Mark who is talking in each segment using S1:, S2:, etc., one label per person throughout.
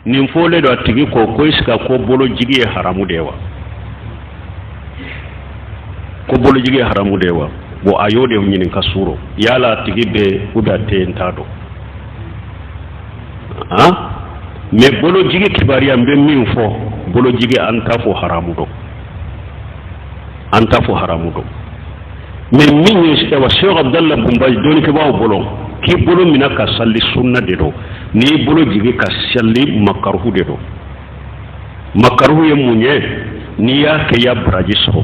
S1: Nin fɔlen don a tigi ko ko est-ce que ko bolojigi ye haramu de ye wa? Ko bolojigi ye haramu de ye wa? Bon, a y'o de ɲininka suro yala a tigi bɛ ou bien a tɛ yen, n t'a dɔn. Han, mais bolojigi kibaruya, n bɛ min fɔ, bolojigi, an t'a fɔ haramu don, an t'a fɔ haramu don. Mais min ye, awa, Sheikh Abdallah Bun Baz dɔnnikɛbaaw bolo, k'i bolo minɛ ka sali, sunna de don. N'i bolo jigi ka sali, makaruhu de don. Makaruhu ye mun ye? N'i y'a kɛ, i y'a baraji sɔrɔ.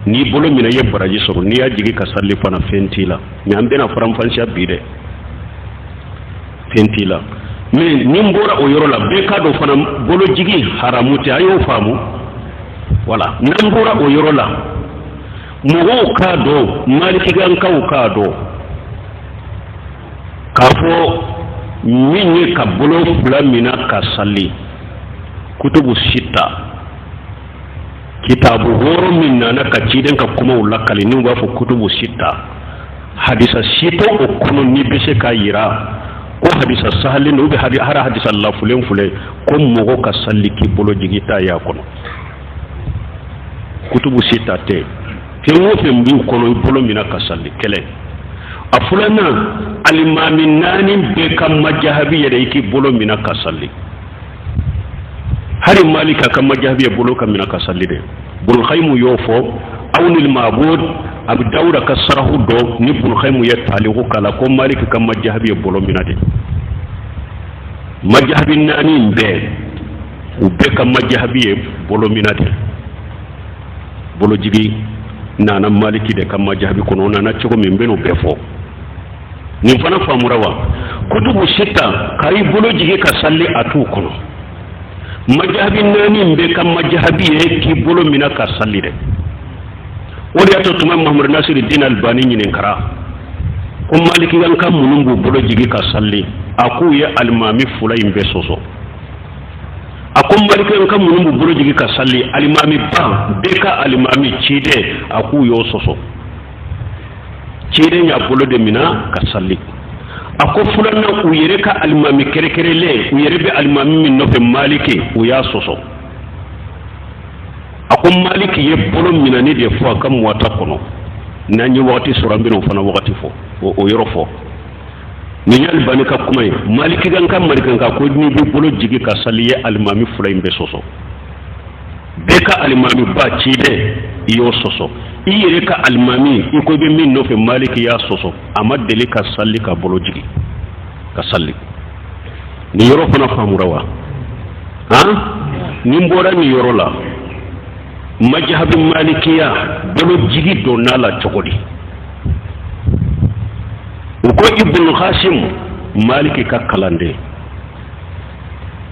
S1: N'i bolo minɛ, i ye baraji sɔrɔ. N'i y'a jigi ka sali fana, fɛn t'i la. Mais an bɛna faranfasiya bi dɛ, fɛn t'i la. Mais ni n bɔra o yɔrɔ la, bɛɛ k'a dɔn fana, bolojigi haramu tɛ. A y'o faamu. Voilà, n'an bɔra o yɔrɔ la, mɔgɔw k'a dɔn, malikikankaw k'a dɔn k'a fɔ min ye ka bolo fila minɛ ka sali, kutubu sita, kitabu wɔɔrɔ min nana ka ciden ka kumaw lakali, n'u b'a fɔ kutubu sita, hadisa si tɛ o kɔnɔ n'i bɛ se k'a yira ko hadisa sahalen don, ou bien hadisa lafulen filɛ ko mɔgɔ ka sali k'i bolo jigi t'a y'a kɔnɔ. Kutubu sita tɛ. Fɛn o fɛn b'u kɔnɔ, i bolo minɛ ka sali kɛlɛ. A filanan, alimami naani bɛɛ ka majahabi yɛrɛ, i k'i bolo minɛ ka sali. Hari Malika ka majahabi ye bolo ka minɛ ka sali dɛ. Bulkhaimu y'o fɔ Awnil Mabud, Abu Dawuda ka sarahu dɔ ni Bulkhaimu ye taliku kala ko Maliki ka majahabi ye bolo minɛ de. Majahabi naani bɛɛ, u bɛɛ ka majahabi ye bolo minɛ de. Bolojigi nana Maliki de ka majahabi kɔnɔ. O nana cogo min, n bɛn'o bɛɛ fɔ. Nin fana faamura wa? Kutubu sita, ka i bolo jigi ka sali, a t'u kɔnɔ. Majahabi naani bɛɛ ka majahabi ye k'i bolo minɛ ka sali dɛ. O de y'a to tuma Mahamadu Nasiru Din Albani ɲininkara ko malikiyanka minnu b'u bolo jigi ka sali, a k'u ye alimami fila in bɛɛ sɔsɔ. A ko malikiyanka minnu b'u bolo jigi ka sali, alimami ba bɛɛ ka alimami ciden, a k'u y'o sɔsɔ. Ciden y'a bolo de minɛ ka sali. A ko filanan, u yɛrɛ ka alimami kɛrɛkɛrɛlen, u yɛrɛ bɛ alimami min nɔfɛ, Maliki, u y'a sɔsɔ. A ko Maliki ye bolo minɛni de fɔ a ka Muwata kɔnɔ. N'an ye wagati sɔrɔ, an bɛna o fana wagati fɔ, o yɔrɔ fɔ. Nin ye Alibani ka kuma ye. Malikikanka, malikanka ko n'i bɛ bolo jigi ka sali, ye alimami fila in bɛɛ sɔsɔ. Bɛɛ ka alimami ba ciden, i y'o sɔsɔ. I yɛrɛ ka alimami, i ko i bɛ min nɔfɛ, Maliki, y'a sɔsɔ. A ma deli ka sali ka bolo jigi ka sali. Nin yɔrɔ fana faamura wa? Han, ni n bɔra nin yɔrɔ la, majahabi malikiya, bolo jigi donna la cogo di? U ko Ibnu Kasim, Maliki ka kalanden,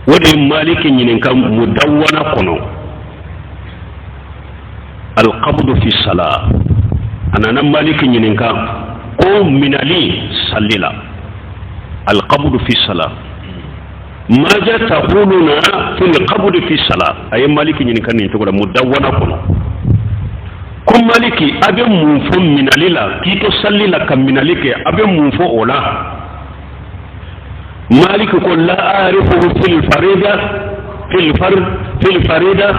S1: o de ye Maliki ɲininka Mudawwana kɔnɔ, alqabdu fi sala. A nana Maliki ɲininka ko minali sali la, alqabdu fi sala, maja taquluna fil qabdi fi sala. A ye Maliki ɲininka nin cogo la Mudawwana kɔnɔ ko Maliki, a bɛ mun fɔ minali la, k'i to sali la ka minali kɛ, a bɛ mun fɔ o la? Maliki ko la arifu fil farida, fil fard, fil farida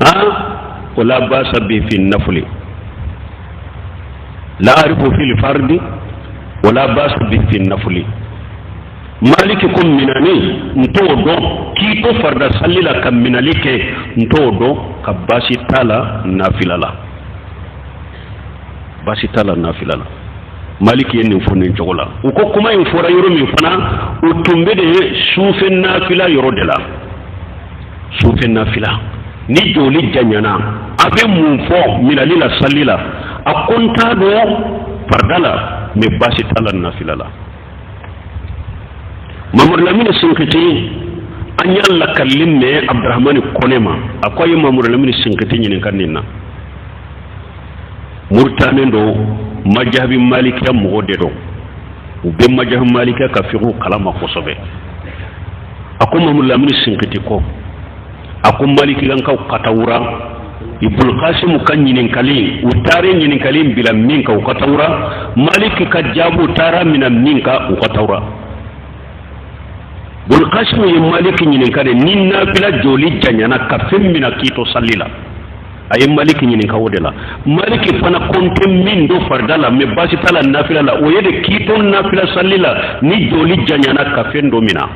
S1: ha, wala basa bi fi nafli. La arifu fil fardi wala basa bi fi nafli. Maliki ko minani, n t'o dɔn k'i to farida sali la ka minali kɛ, n t'o dɔn ka baasi t'a la nafila la, baasi t'a la nafila la. Maliki ye nin fɔ nin cogo la. U ko kuma in fɔra yɔrɔ min fana, o tun bɛ de sufɛ nafila yɔrɔ de la. Sufɛ nafila ni joli janyana, a bɛ mun fɔ minali la sali la? A ko n t'a dɔn farida la, mais baasi t'a la nafila la. Mamadu Lamini Sinkiti, an y'a lakali mɛn Abdurahamani Kɔnɛ ma, a ko a ye Mamadu Lamini Sinkiti ɲininka nin na. Murutanen don, majahabi malikiya mɔgɔ de don, u bɛ majahabi malikiya ka fiqhu kalama kosɛbɛ. A ko Mamadu Lamini Sinkiti ko, a ko malikiyankaw katawura Ibn Kasimu ka ɲininkali, u taara ɲininkali bila min kan, u katawura Maliki ka jaabu taara mina min kan, u katawura. Bulkasimu ye Maliki ɲininka de ni nafila jɔli janyana ka fɛn mina k'i to sali la. A ye Maliki ɲininka o de la. Maliki fana ko n tɛ min dɔn farida la, mais baasi t'a la nafila la, o ye de k'i to nafila sali la ni jɔli janyana ka fɛn dɔ mina.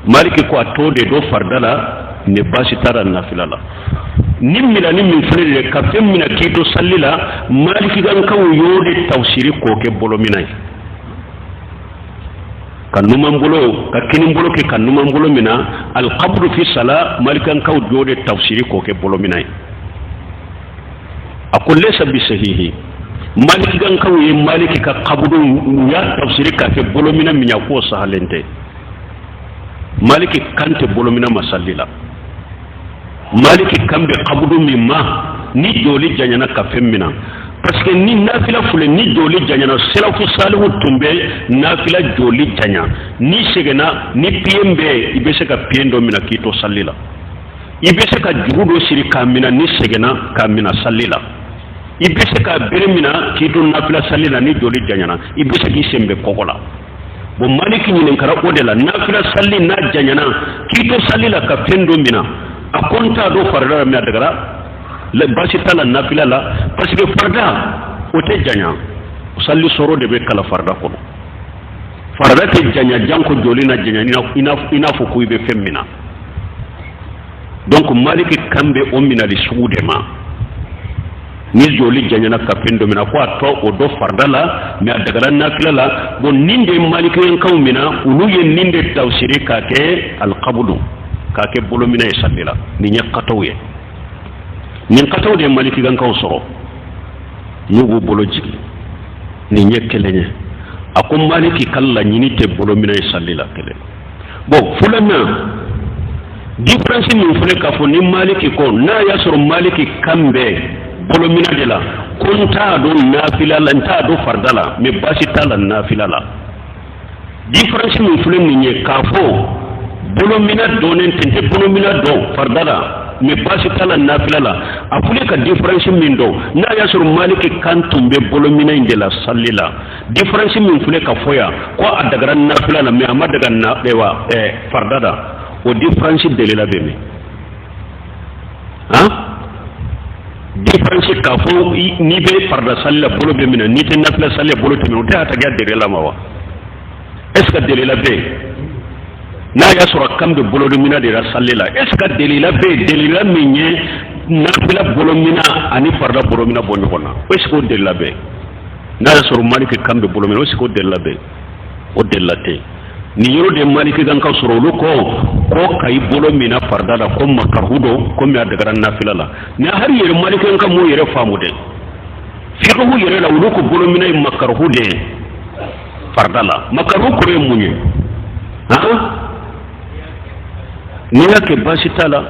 S1: Maliki ko a t'o de dɔn farida la, mais baasi t'a la nafila la. Ni minani min filɛ de ka fɛn mina k'i to sali la, malikikankaw y'o de tafsiri k'o kɛ bolomina ye. Ka numan bolo ka kinin bolo kɛ ka numan bolo mina, alqabdu fi sala, malikankaw y'o de tafsiri k'o kɛ bolomina ye. A ko laysa bi sahihi. Malikikankaw ye Maliki ka kabudu u y'a tafsiri k'a kɛ bolomina min ye, k'o sahalen tɛ. Maliki kan tɛ bolomina ma sali la. Maliki kan bɛ kabudu min ma ni jɔli janyana ka fɛn mina, parce que ni nafila filɛ, ni jɔli janyana, sɛlɛfu salihu tun bɛ nafila jɔli janya, n'i sɛgɛnna ni piyen bɛ, i bɛ se ka piyen dɔ mina k'i to sali la, i bɛ se ka juru dɔ siri k'a mina ni sɛgɛnna k'a mina sali la, i bɛ se ka bere mina k'i to nafila sali la ni jɔli janyana, i bɛ se k'i sen bɛ kɔgɔ la. Bon, Maliki ɲininkara o de la, nafila sali n'a janyana k'i to sali la ka fɛn dɔ mina, a ko n t'a dɔn farida la, mais a dagara, baasi t'a la nafila la, parce que farida o tɛ janya, sali sɔrɔ de bɛ kala farida kɔnɔ. Farida tɛ janya janko jɔli na janya i n'a fɔ ko i bɛ fɛn mina. Donc Maliki kan bɛ o minali sugu de ma ni jɔli janyana ka fɛn dɔ mina, ko a tɔ o dɔ farida la, mais a dagara nafila la. Bon, nin de malikiyankaw mina, olu ye nin de tafsiri k'a kɛ alikabudu, k'a kɛ bolominɛ ye sali la. Nin ye kataw ye, nin kataw de ye malikiyankaw sɔrɔ n'u b'u bolo jigin. Nin ye kelen ye. A ko Maliki ka laɲini tɛ bolominɛ ye sali la, kelen. Bon, filanan différence min filɛ k'a fɔ ni Maliki ko, n'a y'a sɔrɔ Maliki kan bɛ bolomina de la, ko n t'a dɔn nafila la, n t'a dɔn farida la, mais baasi t'a la nafila la. Différence min filɛ nin ye k'a fɔ bolomina dɔnnen tɛ, n tɛ bolomina dɔn farida la, mais baasi t'a la nafila la. A filɛ ka différence min dɔn, n'a y'a sɔrɔ Maliki kan tun bɛ bolomina in de la sali la, différence min filɛ ka fɔ yan ko a dagara nafila la, mais a ma daga na wa farida la, o différence delila bɛ min han différence k'a fɔ n'i bɛ farida sali la bolo bɛ minɛ, n'i tɛ nafila sali la bolo tɛ minɛ, o tɛ a tagiya delila ma wa? Est ce que delila bɛ yen n'a y'a sɔrɔ kan bɛ bolomina de la sali la? Est ce que delila bɛ yen, delila min ye nafila bolomina ani farida bolomina bɔ ɲɔgɔn na? Est ce que o delila bɛ yen n'a y'a sɔrɔ Maliki kan bɛ bolomina? Est ce que o delila bɛ yen? O delila tɛ yen. Nin yɔrɔ de Maliki kan ka sɔrɔ olu ko ka i bolo mina farida la ko makaruhu don, komi a dagara nafila la. Ni hali yɛrɛ Maliki kan m'o yɛrɛ faamu dɛ, fiqhu yɛrɛ la, olu ko bolomina ye makaruhu de ye farida la. Makaruhu kɔrɔ ye mun ye? Han, n'i y'a kɛ baasi t'a la,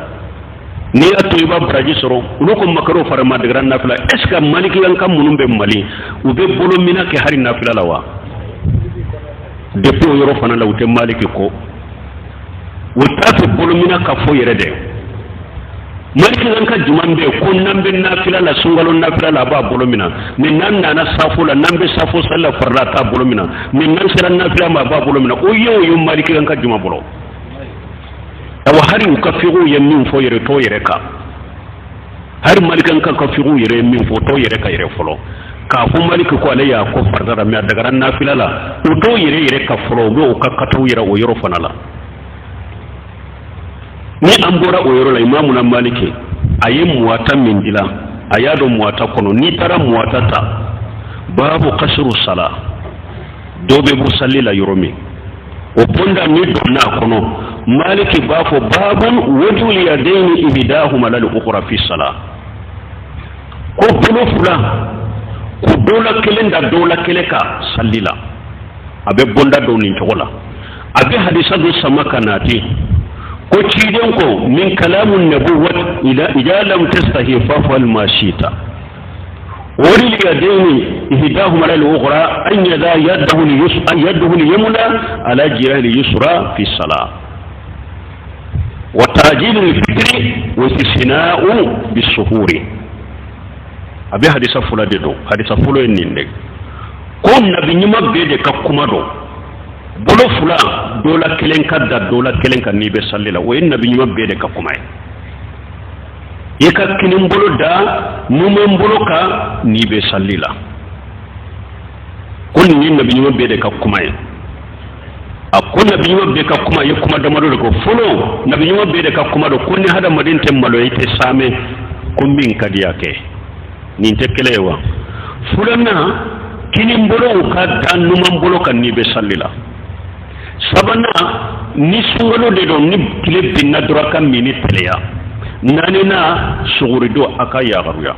S1: n'i y'a to i b'a baraji sɔrɔ. Olu ko makaruhu fara ma dagara nafila. Est ce que malikiyanka minnu bɛ Mali, u bɛ bolomina kɛ hali nafila la wa? Depuis o yɔrɔ fana la, u tɛ Maliki kɔ, u t'a fɛ bolomina ka fɔ yɛrɛ dɛ. Malikiyanka jumɛn bɛ yen ko n'an bɛ nafila la, sunkalo nafila la, a b'a bolo mina, mais n'an nana safo la, n'an bɛ safo sali la farida, a t'a bolo mina, mais n'an sera nafila ma, a b'a bolo mina? O ye o ye malikiyanka jumɛn bolo? Awa, hali u ka fiqhu ye min fɔ yɛrɛ t'o yɛrɛ kan. Hali malikanka ka fiqhu yɛrɛ ye min fɔ, t'o yɛrɛ ka yɛrɛ fɔlɔ k'a fɔ Maliki ko ale y'a ko farida la, mais a dagara nafila la, o t'o yɛrɛ yɛrɛ ka fɔlɔ. U bɛ o ka kataw yɛrɛ o yɔrɔ fana la. Ni an bɔra o yɔrɔ la, Imamuna Maliki a ye Muwata min dilan, a y'a dɔn Muwata kɔnɔ, n'i taara Muwata ta, babu kasuru sala, dɔ bɛ bɔ sali la yɔrɔ min, o bonda ni donna a kɔnɔ, Maliki b'a fɔ babun wadul yadaini ihdahuma lal ukhra fi sala, ko bolo fila ko dɔ la kelen da dɔ la kelen kan sali la. A bɛ bonda dɔw nin cogo la, a bɛ hadisa dɔ sama ka nati ko ciden ko min kalamu nabuwat ida lam tastahi fafal ma shita wadul yadaini ihdahuma lal ukhra an yada yadahu al yadahu al yumna ala jirahi al yusra fi salah wa ta'jil al fitri wa istisna'u bis suhuri. A bɛ hadisa fɔlɔ de don. Hadisa fɔlɔ ye nin de ko nabi ɲuman bɛɛ de ka kuma don. Bolo fila dɔ la kelen ka da dɔ la kelen kan n'i bɛ sali la, o ye nabi ɲuman bɛɛ de ka kuma ye. I ka kinin bolo da numan bolo kan n'i bɛ sali la, ko nin ye nabi ɲuman bɛɛ de ka kuma ye. A ko nabi ɲuman bɛɛ ka kuma ye kuma damadɔ de ko. Fɔlɔ, nabi ɲuman bɛɛ de ka kuma don ko ni hadamaden tɛ maloya, i tɛ saamɛ, ko min ka di a kɛ. Nin tɛ kɛlɛ ye wa? Filanan, kinin bolo ka da numan bolo kan n'i bɛ sali la. Sabanan, ni sunkalo de don, ni tile binna dɔrɔn, ka minni teliya. Naaninan, suguridon, a ka yagaruya.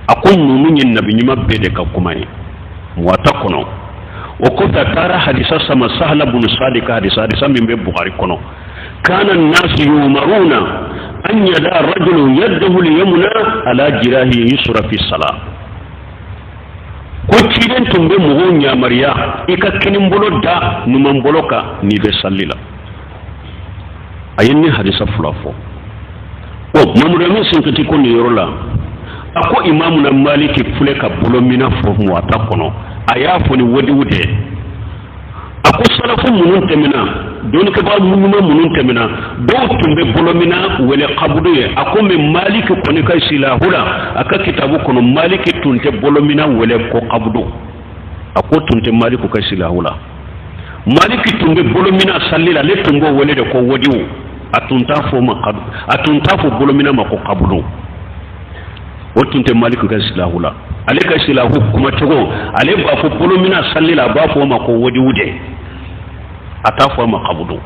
S1: A ko ninnu ye nabi ɲuman bɛɛ de ka kuma ye Muwata kɔnɔ. O kɔfɛ, a taara hadisa sama, Sahala bunu Sadi ka hadisa, hadisa min bɛ Bukhari kɔnɔ: kana nasu yumaruna an yada rajulu yadahu liyamna ala jirahi yusra fi sala. Ko ciden tun bɛ mɔgɔw yamaruya i ka kinin bolo da numan bolo kan n'i bɛ sali la. A ye ni hadisa fila fɔ. O Mamadu Amin Sinkiti ko nin yɔrɔ la, a ko Imamuna Maliki filɛ ka bolo mina fɔ Muwata kɔnɔ, a y'a fɔ ni wadiw de. A ko salafu minnu tɛmɛna, dɔnnikɛbaga ɲuman minnu tɛmɛna, dɔw tun bɛ bolomina wele kabudu ye. A ko mɛ Maliki kɔni ka silahu la, a ka kitabu kɔnɔ, Maliki tun tɛ bolomina wele ko kabudu. A ko tun tɛ Maliki ka silahu la. Maliki tun bɛ bolomina sali la, ale tun b'o wele de ko wadiw. A tun t'a fɔ ma, a tun t'a fɔ bolomina ma ko kabudu. O tun tɛ Maliki ka silahu la. Ale ka silahu kumacogo, ale b'a fɔ bolomina sali la, a b'a fɔ o ma ko wadiw de, a t'a fɔ a ma kabudu.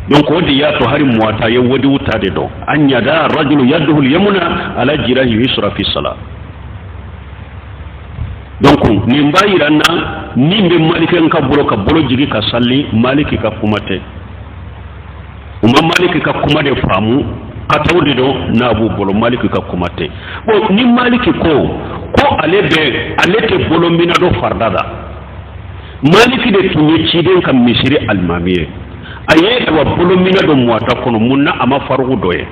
S1: Donc o de y'a to hari Muwata ye wadiw ta de dɔn: an yada rajulu yaduhu yamuna ala jirahi yusra fi sala. Donc nin b'a yira n na, min bɛ Malikɛ ka bolo ka bolo jigi ka sali, Maliki ka kuma tɛ. U ma Maliki ka kuma de faamu, kataw de don n'a b'u bolo, Maliki ka kuma tɛ. Bon, ni Maliki ko ale bɛ, ale tɛ bolo mina dɔ farida la, Maliki de tun ye ciden ka misiri alimami ye, a ye awa bolo mina dɔ Muwata kɔnɔ, mun na a ma farugu dɔ ye?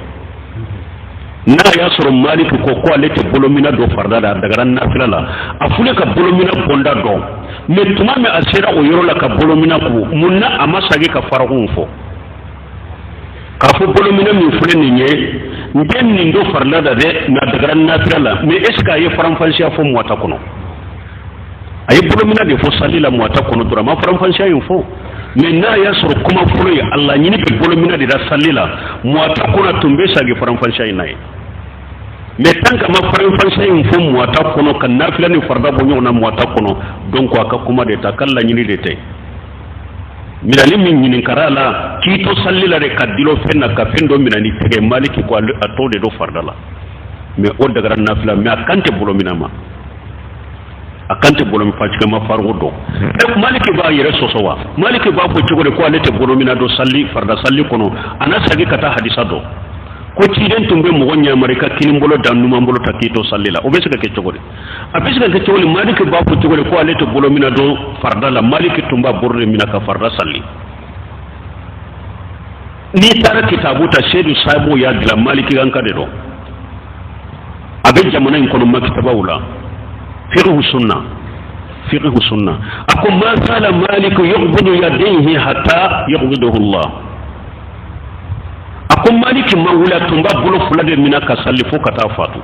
S1: N'a y'a sɔrɔ Maliki ko ale tɛ bolo mina dɔ farida la, a dagara nafila la, a fule ka bolo mina bɔnda dɔn. Mɛ tuma min a sera o yɔrɔ la ka bolo mina ko, mun na a ma sagi ka faragun fɔ k'a fɔ bolomina min filɛ nin ye, n tɛ nin dɔ farila la dɛ, mɛ a dagara nafila la? Mɛ est ce que a ye faranfasiya fɔ Muwata kɔnɔ? A ye bolomina de fɔ sali la Muwata kɔnɔ dɔrɔn, a ma faranfasiya in fɔ. Mɛ n'a y'a sɔrɔ kuma fɔlɔ ye a laɲini bɛ bolomina de la sali la Muwata kɔnɔ, tun bɛ sagi faranfasiya in na ye. Mɛ tant que a ma faranfasiya in fɔ Muwata kɔnɔ, ka nafila ni farida bɔ ɲɔgɔn na Muwata kɔnɔ, donc a ka kuma de tɛ, a ka laɲini de tɛ. Minali min ɲininkara la k'i to sali la de ka dilo fɛn na, ka fɛn dɔ minɛ ni tɛgɛ, Maliki ko a t'o de don farida la, mɛ o dagara nafila. Mɛ a kan tɛ bolo mina ma, a kan tɛ bolo parce que ma farigo dɔn. Ɛ, Maliki b'a yɛrɛ sɔsɔ wa? Maliki b'a fɔ cogo di ko ale tɛ bolo mina don sali, farida sali kɔnɔ, a na sagi ka taa hadisa dɔn ko ciden tun bɛ mɔgɔ ɲamari ka kinin bolo da numan bolo ta k'i to sali la? O bɛ se ka kɛ cogo di? A bɛ se ka kɛ cogo di? Maliki b'a fɔ cogo di ko ale tɛ bolo mina don farida la? Maliki tun b'a bolo de mina ka farida sali. N'i taara kitabu ta, Seyidu Sabu y'a dilan, Maliki kan ka de don, a bɛ jamana in kɔnɔ makitabaw la, fiqhu sunna, fiqhu sunna. A ko ma zala Maliku yuqbidu yadayhi hatta yuqbiduhu Allah. A ko Maliki ma wuli, a tun b'a bolo fila de mina ka sali fo ka taa fatu.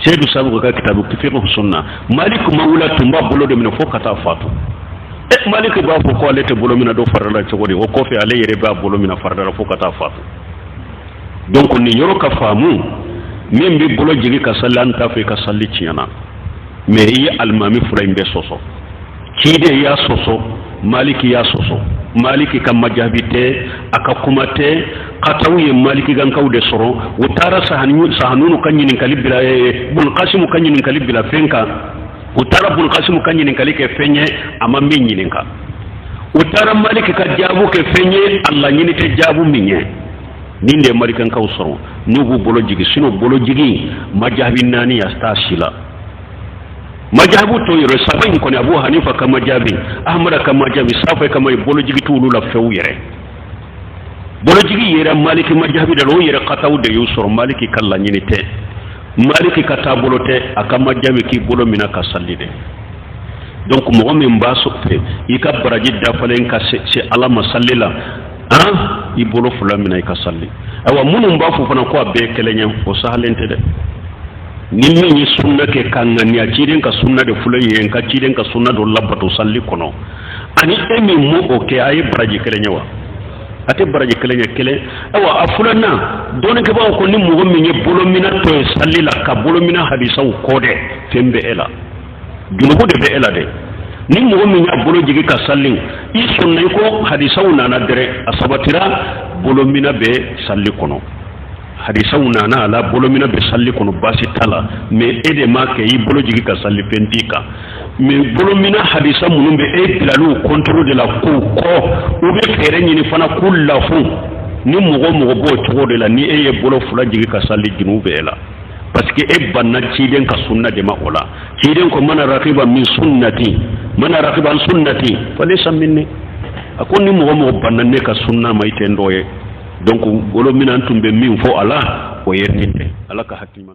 S1: Seyidu Sabu ka kitabu fiqhu sunna, Maliki ma wuli, a tun b'a bolo de minɛ fo ka taa fatu. E, Maliki b'a fɔ ko ale tɛ bolo mina don farida la cogo di? O kɔfɛ, ale yɛrɛ b'a bolo mina farida la fo ka taa fatu. Donc nin yɔrɔ ka faamu, min bɛ bolo jigi ka sali, an t'a fɔ i ka sali tiɲɛna, mɛ i ye alimami fila in bɛɛ sɔsɔ. Ciden y'a sɔsɔ, Maliki y'a sɔsɔ. Maliki ka majabi tɛ, a ka kuma tɛ. Kataw ye Maliki gankaw de sɔrɔ. U taara Sahanunu ka ɲininkali bila, Bulkasimu ka ɲininkali bila fɛn kan. U taara Bulkasimu ka ɲininkali kɛ fɛn ye a ma min ɲininka. U taara Maliki ka jaabu kɛ fɛn ye a laɲini tɛ jaabu min ye. Nin de ye malikankaw sɔrɔ n'u b'u bolo jigi. Sinon bolo jigi majabi naani a t'a si la. Majabu to yɛrɛ saba in kɔni, Abu Hanifa ka majabi, Ahmada ka majabi, Safa ka majabi, bolojigi t'olu la fewu yɛrɛ. Bolojigi yɛrɛ Maliki majabi da la, o yɛrɛ kataw de y'u sɔrɔ. Maliki ka laɲini tɛ, Maliki ka taabolo tɛ, a ka majabi k'i bolo minɛ ka sali de. Donc mɔgɔ min b'a fɛ i ka baraji dafalen ka se Ala ma salli la, han, i bolo fila minɛ i ka salli. Ayiwa, minnu b'a fɔ fana ko a bɛɛ ye kelen ye, o sahalen tɛ dɛ. Ni min ye sunna kɛ ka ŋaniya ciden ka sunna de filɛ yen, n ka ciden ka sunna dɔ labato salli kɔnɔ, ani e min m'o kɛ, a ye baraji kelen ye wa? A tɛ baraji kelen ye kelen. Ayiwa, a filanan, dɔnnikɛbaaw ko ni mɔgɔ min ye bolomina to ye salli la ka bolomina hadisaw kɔ dɛ, fɛn bɛ e la, junubu de bɛ e la dɛ. Ni mɔgɔ min y'a bolo jigi ka salli, i sɔnna i ko hadisaw nana dɛrɛ, a sabatira bolomina bɛ salli kɔnɔ, hadisaw nana a la, bolomina bɛ salli kɔnɔ, baasi t'a la. Mais e de m'a kɛ, i bolo jigi ka salli, fɛn t'i kan. Mais bolomina hadisa minnu bɛ e bilaliw kɔntoro de la k'u kɔ, u bɛ fɛɛrɛ ɲini fana k'u lafu. Ni mɔgɔ mɔgɔ b'o cogo de la, ni e ye bolo fila jigi ka salli, junubu bɛ e la, parce que e banna ciden ka sunna de ma. O la ciden ko man rakiba min sunnati, man rakiba an sunnati falaysa minni. A ko ni mɔgɔ mɔgɔ banna ne ka sunna ma, i tɛ n dɔ ye. Donc bolo min an tun bɛ min fɔ a la, o ye nin de. Ala ka hakili.